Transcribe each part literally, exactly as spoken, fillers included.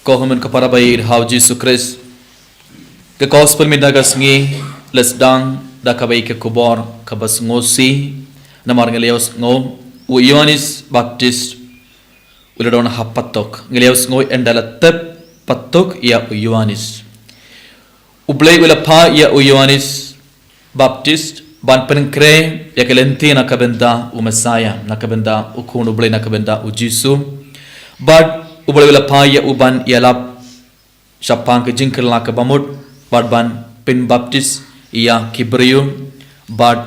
Ko hynmen ko para baieit ha u Jisu Khrist. Ka gospel mynta ka sngi la sdang da kawei ka khubor kaba sngewsih, namar ngi la ïohsngew u Ïoannis Baptist u la don ha patok. Ngi la ïohsngew ynda la tep patok ïa u Ïoannis. U Blei u la phah ïa u Ïoannis Baptist ban pynkhreh ïa ka lynti na ka bynta u Messaïah, na ka bynta u Khun u Blei, na ka bynta u Jisu. Bad u Blei u la phah ïa u ban ïalap shaphang ka jingkylla kaba mut, bad ban pynbaptis ïa ki briew, bad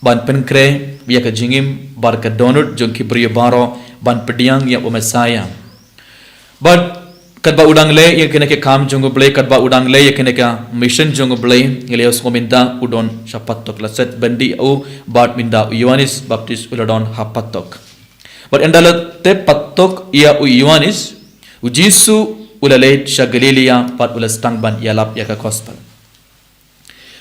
ban pynkhreh ïa ka jingim bad ka dohnud jong ki briew baroh, ban pdiang ïa u Messaïah. Bad katba u dang leh ïa kane ka kam jong u Blei, katba u dang leh ïa kane ka mission jong u Blei, ngi la ïohsngew mynta u don sha patok, la set byndi ïa u, bad mynta u Ïoannis Baptist u la don ha patok. Bad ynda la tep patok ïa u Ïoannis, u Jisu u la leit sha Galilaïa bad u la sdang ban ïalap ïa ka gospel.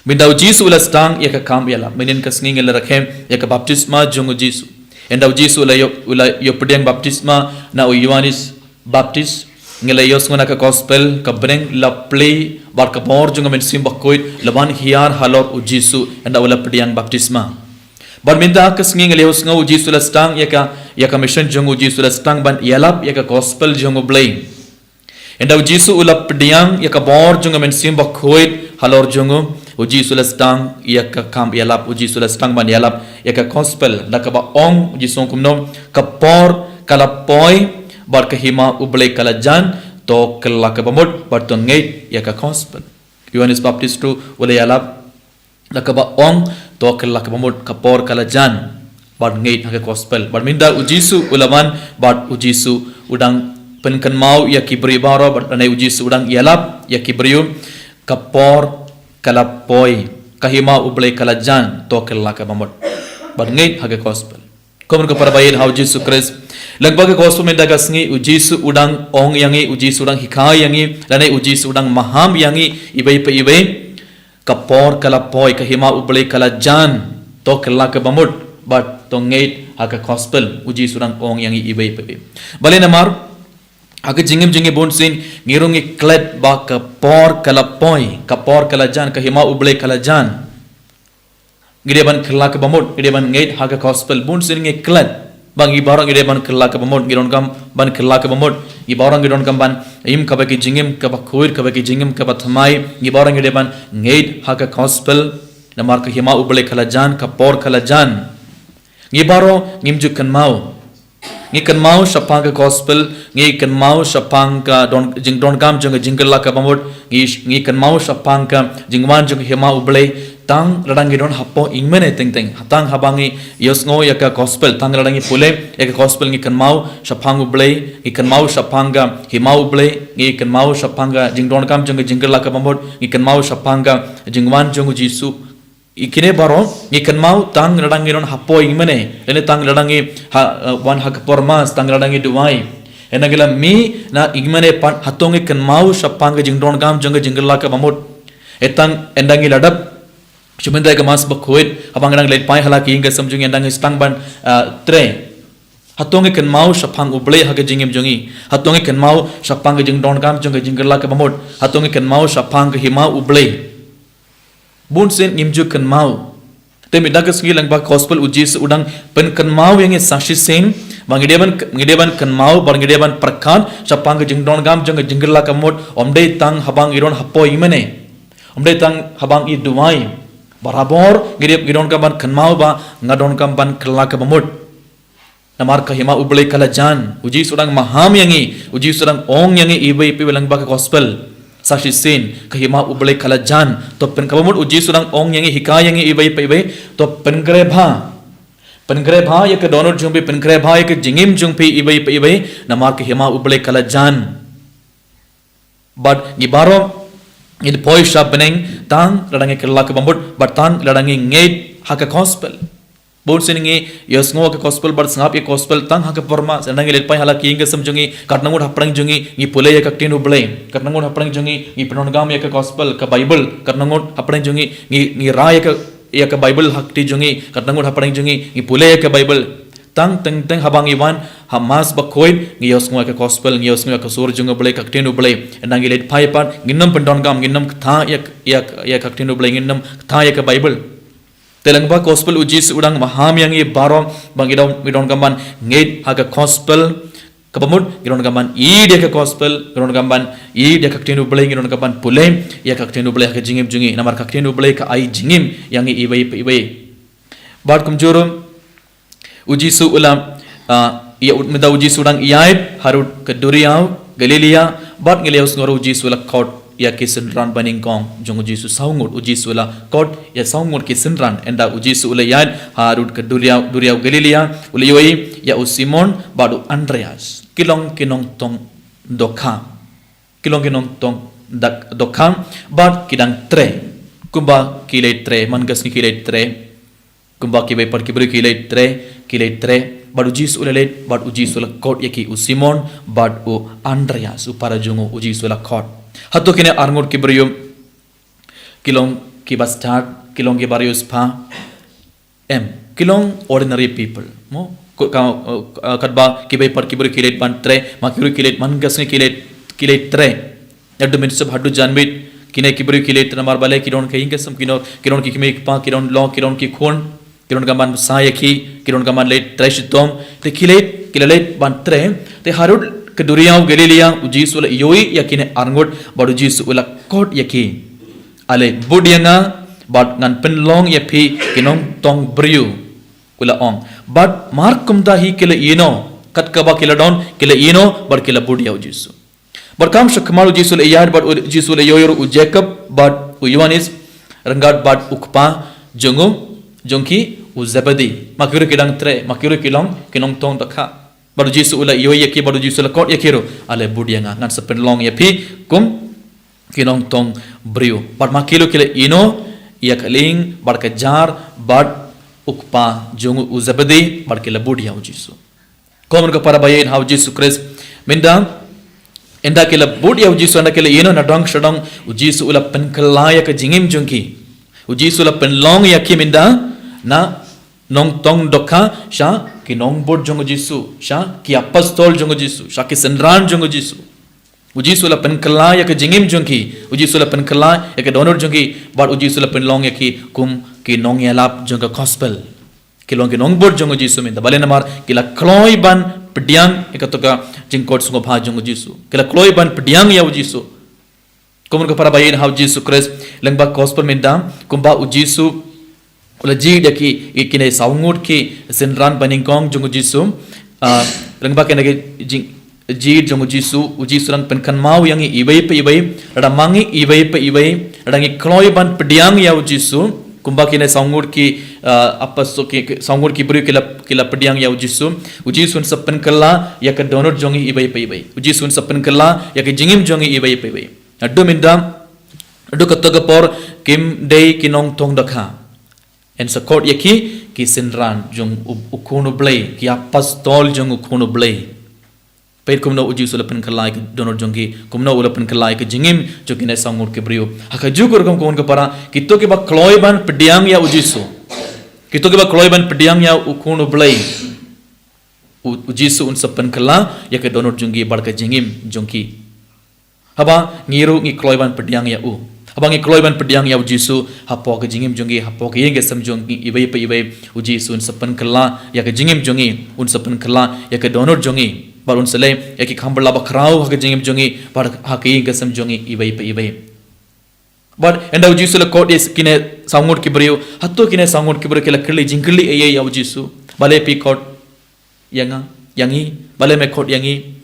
Mynta u Jisu u la sdang ïa ka kam ïalap. Mynhynnin ka sngi ngi la rakhe ïa ka baptisma jong u Jisu. Ynda u Jisu u la ïoh, u la ïoh pdiang baptisma na u Ïoannis Baptist, ngi la ïohsngew na ka gospel, ka bneng la plie bad ka bor jong ka Mynsiem Bakhuid la wan hiar halor u Jisu ynda u la pdiang baptisma. Bad mynta ka sngi ngi la ïohsngew u Jisu u la sdang ïa ka, ïa ka mission jong u Jisu, u la sdang ban ïalap ïa ka gospel jong u Blei. Ynda u Jisu u la pdiang ïa ka bor jong ka Mynsiem Bakhuid halor jong u, u Jisu u la sdang ïa ka kam ïalap, u Jisu u la sdang ban ïalap ïa ka gospel, da kaba ong u Jisu kumno, ka por ka la poi, bad ka hima u Blei ka la jan, to kylla kaba mut, bad to ngeit ïa ka gospel. Ïoannis Baptist ruh u la ïalap da kaba ong, to kylla kaba mut, ka por ka la jan, bad ngeit ha ka gospel. Bad mynta u Jisu u la wan, bad u Jisu u dang pynkynmaw ïa ki briew baroh, bad lane u Jisu u dang ïalap ïa ki briew, ka por ka la poi, ka hima u Blei ka la jan, to kylla kaba mut, bad ngeit ha ka gospel. Ko hynmen ko para baieit ha u Jisu Khrist, lyngba ka gospel mynta ka sngi u Jisu u dang ong ïa ngi, u Jisu u dang hikai ïa ngi, lane u Jisu u dang maham ïa ngi iwei pa iwei. Ka por ka la poi, ka hima u Blei ka la jan, to kylla kaba mut, bad to ngeit ha ka gospel, u Jisu u dang ong ïa ngi iwei pa iwei. Balei? Namar ha ka jingim jong ngi bunsien ngi rung ngi klet ba ka por ka la poi, ka por ka la jan, ka hima u Blei ka la jan. Ngi dei ban kylla kaba mut, ngi dei ban ngeit ha ka gospel, bunsien ngi klet ba ngi baroh ngi dei ban kylla kaba mut, ngi donkam ban kylla kaba mut, ngi baroh ngi donkam ban im kaba ki jingim kaba khuid, kaba ki jingim kaba thymmai, ngi baroh ngi dei ban ngeit ha ka gospel, namar ka hima u Blei ka la jan, ka por ka la jan. Ngi baroh ngim ju kynmaw. Ngi kynmaw shaphang ka gospel, ngi kynmaw shaphang ka don, jingdonkam jong ka jingkylla kaba mut, ngi, ngi kynmaw shaphang ka jingwan jong ka hima u Blei, tang lada ngi don hapoh ïingmane teng teng, tang haba ngi ïohsngew ïa ka gospel, tang lada ngi pule ïa ka gospel ngi kynmaw shaphang u Blei, ngi kynmaw shaphang ka hima u Blei, ngi kynmaw shaphang ka jingdonkam jong ka jingkylla kaba mut, ngi kynmaw shaphang ka jingwan jong u Jisu. Ïa kine baroh ngi kynmaw tang lada ngi don hapoh ïingmane, lane tang lada ngi ha, eh, wan ha ka por mass, tang lada ngi duwai. Ynda ngi la mih na ïingmane pat, hato ngi kynmaw shaphang ka jingdonkam jong ka jingkylla kaba mut? Ïa tang ynda ngi la dep sha ban ïaid ka mass bakhuid, haba ngi dang leit phai ha la ki ïing ki sem jong ngi, ynda ngi sdang ban, eh, trei, hato ngi kynmaw shaphang u Blei ha ka jingim jong ngi? Hato ngi kynmaw shaphang ka jingdonkam jong ka jingkylla kaba mut? Hato ngi kynmaw shaphang ka hima u Blei? Bunsien ngim ju kynmaw. Te mynta ka sngi lyngba ka gospel u Jisu u dang pynkynmaw ïa ngi sa shisien ba ngi dei ban, ngi dei ban kynmaw, ba ngi dei ban pyrkhat shaphang ka jingdonkam jong ka jingkylla kaba mut, ym dei tang haba ngi don hapoh ïingmane, ym dei tang haba ngi duwai. Barabor ngi dei, ngi donkam ban kynmaw ba nga donkam ban kylla kaba mut. Namar ka hima u Blei ka la jan, u Jisu u dang maham ïa ngi, u Jisu u dang ong ïa ngi iwei pa iwei lyngba ka gospel sa shisien, ka hima u Blei ka la jan, to pyn, kaba mut u Jisu u dang ong ïa ngi, hikai ïa ngi iwei pa iwei, to pynkhreh bha. Pynkhreh bha ïa ka dohnud jong phi, pynkhreh bha ïa ka jingim jong phi iwei pa iwei, namar ka hima u Blei ka la jan. Bad ngi baroh ngin poi sha bneng tang lada ngi kylla kaba mut, bad tang lada ngi ngeit ha ka gospel. Bunsien ngi ïohsngew ka gospel bad sngap ïa ka gospel tang ha ka por mass, ynda ngi leit phai ha la ki ïing ki sem jong ngi, katno ngut hapdeng jong ngi ngi pule ïa ka ktien u Blei, katno ngut hapdeng jong ngi ngi pyndonkam ïa ka gospel, ka Baibl, katno ngut hapdeng jong ngi ngi, ngi rai ïa ka, ïa ka Baibl ha kti jong ngi, katno ngut hapdeng jong ngi ngi pule ïa ka Baibl. Tang teng teng haba ngi wan ha Mass bakhuid, ngi ïohsngew ïa ka gospel, ngi ïohsngew ïa ka sur jong U Blei, ka ktien U Blei, ynda ngi leit phai pat, ngin ym pyndon kam, ngin ym kthah ïa, ïa, ïa ka ktien U Blei, ngin ym kthah ïa ka Bible. Te lyngba gospel U Jisu u dang maham ïa ngi baroh, ba ngi don, ngi donkam ban ngeit ha ka gospel, kaba mut, ngi donkam ban ïeit ïa ka gospel, ngi donkam ban ïeit ïa ka ktien U Blei, ngi donkam ban pule ïa ka ktien U Blei ha ka jingim jong ngi, namar ka ktien U Blei ka ai jingim ïa ngi iwei pa iwei. Bad kumjuh ruh, U Jisu u la, ah, ïa u, mynta U Jisu u dang ïaid harud ka duriaw Galilea, bad ngi la ïohsngew ruh U Jisu u la khot ïa ki synran banyngkong jong U Jisu saw ngut, U Jisu u la khot ïa saw ngut ki synran, ynda U Jisu u la ïaid harud ka duriaw, duriaw Galilea, u la ïohi ïa u Simon bad u Andreas. Ki long ki nongtong dohkha. Ki long ki nongtong dak-, dohkha, bad ki dang trei. Kumba ki leit trei, man ka sngi ki leit trei. Kumba kiwei pat ki briew ki leit trei, ki leit trei, bad U Jisu u la leit, bad U Jisu u la khot ïa ki, u Simon, bad u Andreas, u para jong u, U Jisu u la khot. Hato kine arngut ki briew, ki long kiba stad, ki long kiba riewspah? Em, ki long ordinary people. Mo, ko-, ka, eh, katba kiwei pat ki briew ki leit ban trei, ma ki briew ki leit man ka sngi ki leit, ki leit trei. Haduh mynsiem haduh janmiet, kine ki briew ki leit namar balei, ki don ka ïing ka sem, ki don, ki don ki kmie ki kpa, ki don lok, ki don ki khun, ki donkam ban bsa ïa ki, ki donkam ban leit trei shitom, te ki leit, ki la leit ban trei, te harud ka duriaw Galilea, U Jisu u la ïohi ïa kine arngut, bad U Jisu u la khot ïa ki. Ale bud ïa nga, bad ngan pynlong ïa phi ki nongtong briew, u la ong. Bad mar kumta hi ki la ïehnoh, kat kaba ki la don, ki la ïehnoh, bad ki la bud ïa U Jisu. Bad kam sha khmat U Jisu u la ïaid, bad U Jisu u la ïohi ruh u Jakob, bad u Ïoannis, ryngkat bad u kpa jong u, jong ki, u Zebedi. Ma ki ruh ki dang trei, ma ki ruh ki long ki nongtong dohkha. Bad U Jisu u la ïohi ïa ki, bad U Jisu u la khot ïa ki ruh. Ale bud ïa nga, ngan sa pynlong ïa phi kum ki nongtong briew. Bad ma ki ruh ki la ïehnoh ïa ka lieng bad ka jar, bad u kpa jong u, u Zebedi, bad ki la bud ïa U Jisu. Ko mon ko para ba ïeit ha U Jisu Khrist, mynta, ynda ki la bud ïa U Jisu, ynda ki la ïehnoh na dong sha dong, U Jisu u la pynkylla ïa ka jingim jong ki. U Jisu u la pynlong ïa ki mynta na nongtong dohkha sha ki nongbud jong U Jisu, sha ki apostol jong U Jisu, sha ki synran jong U Jisu. U Jisu u la pynkylla ïa ka jingim jong ki, U Jisu u la pynkylla ïa ka dohnud jong ki, bad U Jisu u la pynlong ïa ki kum ki nongïalap jong ka gospel. Ki long ki nongbud jong U Jisu mynta. Balei? Namar ki la kloi ban pdiang ïa kato ka jingkhot sngewbha jong U Jisu. Ki la kloi ban pdiang ïa U Jisu. Ko mon ko para ba ïeit ha U Jisu Khrist, lyngba gospel mynta, kumba U Jisu u la jied ïa ki, ïa kine saw ngut ki synran banyngkong jong U Jisu. Ah, lyngba kine ki jing, jied jong U Jisu, U Jisu u dang pynkynmaw ïa ngi iwei pa iwei, lada ma ngi iwei pa iwei, lada ngi kloi ban pdiang ïa U Jisu, kumba kine saw ngut ki, ah, apostol ki, ki, saw ngut ki briew ki la, ki la pdiang ïa U Jisu, U Jisu un sa pynkylla ïa ka dohnud jong ngi iwei pa iwei. U Jisu un sa pynkylla ïa ka jingim jong ngi iwei pa iwei. Naduh mynta, naduh kato ka por, kim dei ki nongtong dohkha. Yn sa khot ïa ki, ki synran jong u, u Khun U Blei, ki apostol jong u Khun U Blei. Peit kumno U Jisu u la pynkylla ïa ka dohnud jong ki, kumno u la pynkylla ïa ka jingim jong kine saw ngut ki briew. Ha kajuh ka rukom, ko mon ko para, kito kiba kloi ban pdiang ïa U Jisu, kito kiba kloi ban pdiang ïa u Khun U Blei, U, U Jisu un sa pynkylla ïa ka dohnud jong ki bad ka jingim jong ki. Haba ngi ruh ngi kloi ban pdiang ïa u, haba ngi kloi ban pdiang ïa U Jisu hapoh ka jingim jong ngi, hapoh ka ïing ka sem jong ngi iwei pa iwei, U Jisu un sa pynkylla ïa ka jingim jong ngi, un sa pynkylla ïa ka dohnud jong ngi, bad un sa leh ïa ki kham bala bakhraw ha ka jingim jong ngi bad ha ka ïing ka sem jong ngi iwei pa iwei. Bad ynda U Jisu u la khot ïa kine saw ngut ki briew, hato kine saw ngut ki briew ki la kylli jingkylli ei ei ïa U Jisu? Balei phi khot ïa nga, ïa ngi? Balei me khot ïa ngi?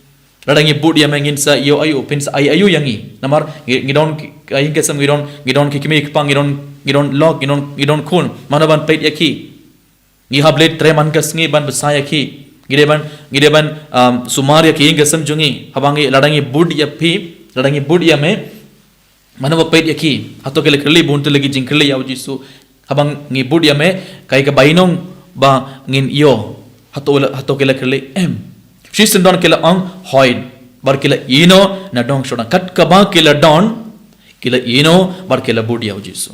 Lada ngi bud ïa me ngin sa ïoh aïu, phin sa ai aïu ïa ngi? Namar ngi, ngi don ki, ka ïing ka sem, ngi don, ngi don ki kmie ki kpa, ngi don, ngi don lok, ngi don, ngi don khun. Mano ban peit ïa ki? Ngi hap leit trei man ka sngi ban bsa ïa ki. Ngi dei ban, ngi dei ban, um, sumar ïa ka ïing ka sem jong ngi. Haba ngi, lada ngi bud ïa phi, lada ngi bud ïa me, mano ba peit ïa ki? Hato ki la kylli bun tylli ki jingkylli ïa U Jisu? Haba ngi bud ïa me, kaei ka bainong ba ngin ïoh? Hato la, hato ki la kylli? Em. Shisyndon ki la ong, hooid. Bad ki la ïehnoh na dong sha dong. Kat kaba ki la don, ki la ïehnoh bad ki la bud ïa U Jisu.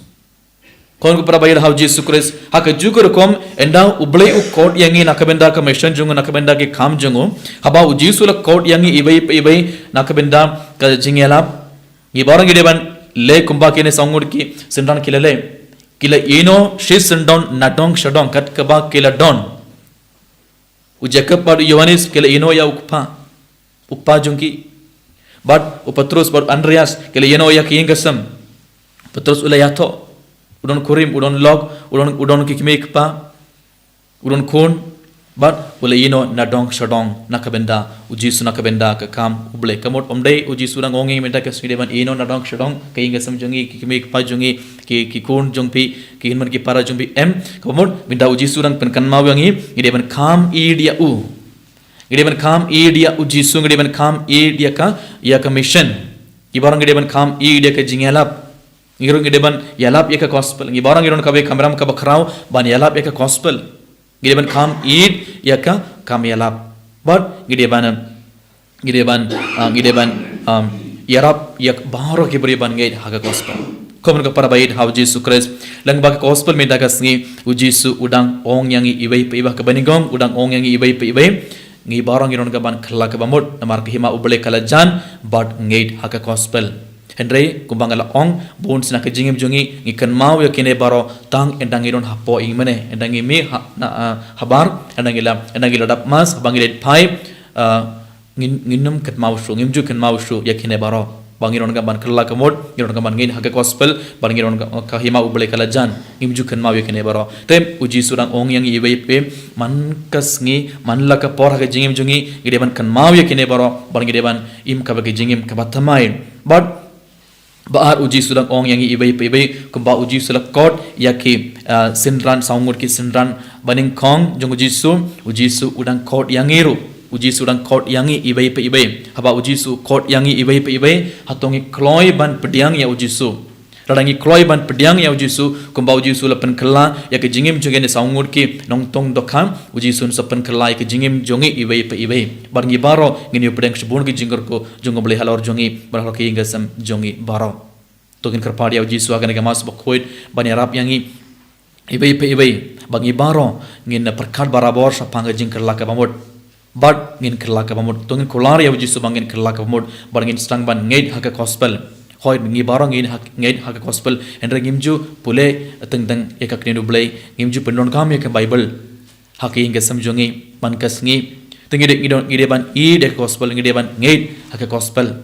Khun ko para baieit ha u Jisu Khrist, ha kajuh ka rukom, ynda U Blei u khot ïa ngi na ka bynta ka mission jong u, na ka bynta ki kam jong u, haba u Jisu u la khot ïa ngi iwei pa iwei na ka bynta ka jingïalap, ngi baroh ngi dei ban leh kumba kine saw ngut ki synran ki la leh. Ki la ïehnoh shi syndon nadong shadong kat kaba ki la don. U Jakob bad u Ïoannis ki la ïehnoh ïa u kpa, u kpa jong ki. Bad u Petrus bad u Andreas ki la ïehnoh ïa ka ïing ka sem. Petrus u la ïathoh, u don kurim, u don lok, u don, u don ki kmie ki kpa, u don khun, bad u la ïehnoh nadong shadong na ka bynta u Jisu, na ka bynta ka kam U Blei. Ka mut ym dei u Jisu u dang ong ïa ngi mynta ka sngi dei ban ïehnoh nadong shadong, ka ïing ka sem jong ngi, ki kmie ki kpa jong ngi, ki, ki khun jong phi, ki hynmen ki para jong phi, em. Ka mut mynta u Jisu u dang pynkynmaw ïa ngi, ngi dei ban kham ïeit ïa u. Ngi dei ban kham ïeit ïa u Jisu, ngi dei ban kham ïeit ïa ka, ïa ka mission. Ngi baroh ngi dei ban kham ïeit ïa ka jingïalap. Ngi ruh ngi dei ban ïalap ïa ka gospel. Ngi baroh ngi don kawei ka kamram kaba khraw ban ïalap ïa ka gospel. Ngi dei ban kham ïeit ïa ka kam ïalap. Bad ngi dei ban, ngi dei ban, ah, ngi dei ban, um, ïarap ïa baroh ki briew ban ngeit ha ka gospel. Khun ko para baieit ha u Jisu Khrist, lyngba ka gospel mynta ka sngi, u Jisu u dang ong ïa ngi iwei pa iwei, ha kaba nyngkong u dang ong ïa ngi iwei pa iwei. Ngi baroh ngi don ka ban kylla kaba mut namar ka hima U Blei ka la jan, bad ngeit ha ka gospel. Hynrei kumba nga la ong, bun sien ha ka jingim jong ngi ngi kynmaw ïa kine baroh tang ynda ngi don hapoh ïingmane, ynda ngi mih ha, na, ah, habar, ynda ngi la, ynda ngi la dap mass, haba ngi leit phai, ah, ngin, ngin ym kynmaw shuh, ngim ju kynmaw shuh ïa kine baroh. Ba ngi don ka ban kylla ka mut, ngi don ka ban ngeit ha ka gospel, ba ngi don ka, ka hima U Blei ka la jan, ngim ju kynmaw ïa kine baroh. Te u Jisu u dang ong ïa ngi iwei pa iwei, man ka sngi, man la ka por ha ka jingim jong ngi, ngi dei ban kynmaw ïa kine baroh, ba ngi dei ban im kaba ka jingim kaba thymmai. Bad ba ar u Jisu u dang ong ïa ngi iwei pa iwei, kumba u Jisu u la khot ïa ki, ah, synran, saw ngut ki synran banyngkong jong u Jisu, u Jisu u dang khot ïa ngi ruh. U Jisu u dang khot ïa ngi iwei pa iwei. Haba u Jisu u khot ïa ngi iwei pa iwei, hato ngi kloi ban pdiang ïa u Jisu? Lada ngi kloi ban pdiang ïa u Jisu, kumba u Jisu u la pynkylla ïa ka jingim jong kine saw ngut ki nongtong dohkha, u Jisu un sa pynkylla ïa ka jingim jong ngi iwei pa iwei. Bad ngi baroh ngin ïoh pdiang shibun ki jingkyrkhu jong U Blei halor jong ngi, bad halor ka ïing ka sem jong ngi baroh. To ngin kyrpad ïa u Jisu ha kane ka Mass bakhuid ban ïarap ïa ngi iwei pa iwei, ba ngi baroh ngin pyrkhat barabor shaphang ka jingkylla kaba mut. Bad ngin kylla kaba mut. To ngin kular ïa u Jisu ba ngin kylla kaba mut, bad ngin sdang ban ngeit ha ka gospel. Hooid, ngi baroh ngin ha, ngeit ha ka gospel, hynrei ngim ju pule teng teng ïa ka ktien U Blei, ngim ju pyndonkam ïa ka Baibl ha ka ïing ka sem jong ngi. Man ka sngi, te ngi dei, ngi don, ngi dei ban ïeit ïa ka gospel, ngi dei ban ngeit ha ka gospel.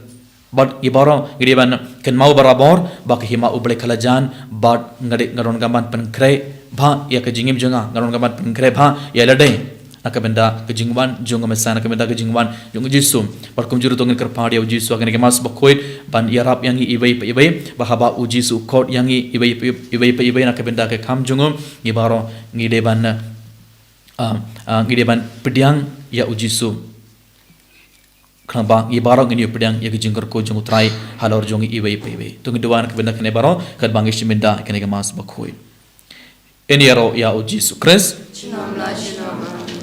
Bad ngi baroh ngi dei ban kynmaw barabor ba ka hima U Blei ka la jan, bad nga dei, nga don ka ban pynkhreh bha ïa ka jingim jong nga, nga don ka ban pynkhreh bha ïa lade na ka bynta ka jingwan jong u Messaïah, na ka bynta ka jingwan jong u Jisu. Bad kumjuh ruh to ngin kyrpad ïa u Jisu ha kane ka Mass bakhuid ban ïarap ïa ngi iwei pa iwei, ba haba u Jisu u khot ïa ngi iwei pa iwei, iwei pa iwei na ka bynta ka kam jong u, ngi baroh ngi dei ban, ah, ah, ngi dei ban pdiang ïa u Jisu. Khnang ba ngi baroh ngin ïoh pdiang ïa ka jingkyrkhu jong u Trai halor jong ngi iwei pa iwei. To ngin duwai na ka bynta kane baroh, katba ngi shim bynta ïa kane ka Mass bakhuid. Ngin ïaroh ïa u Jisu Khrist. Junom la junom.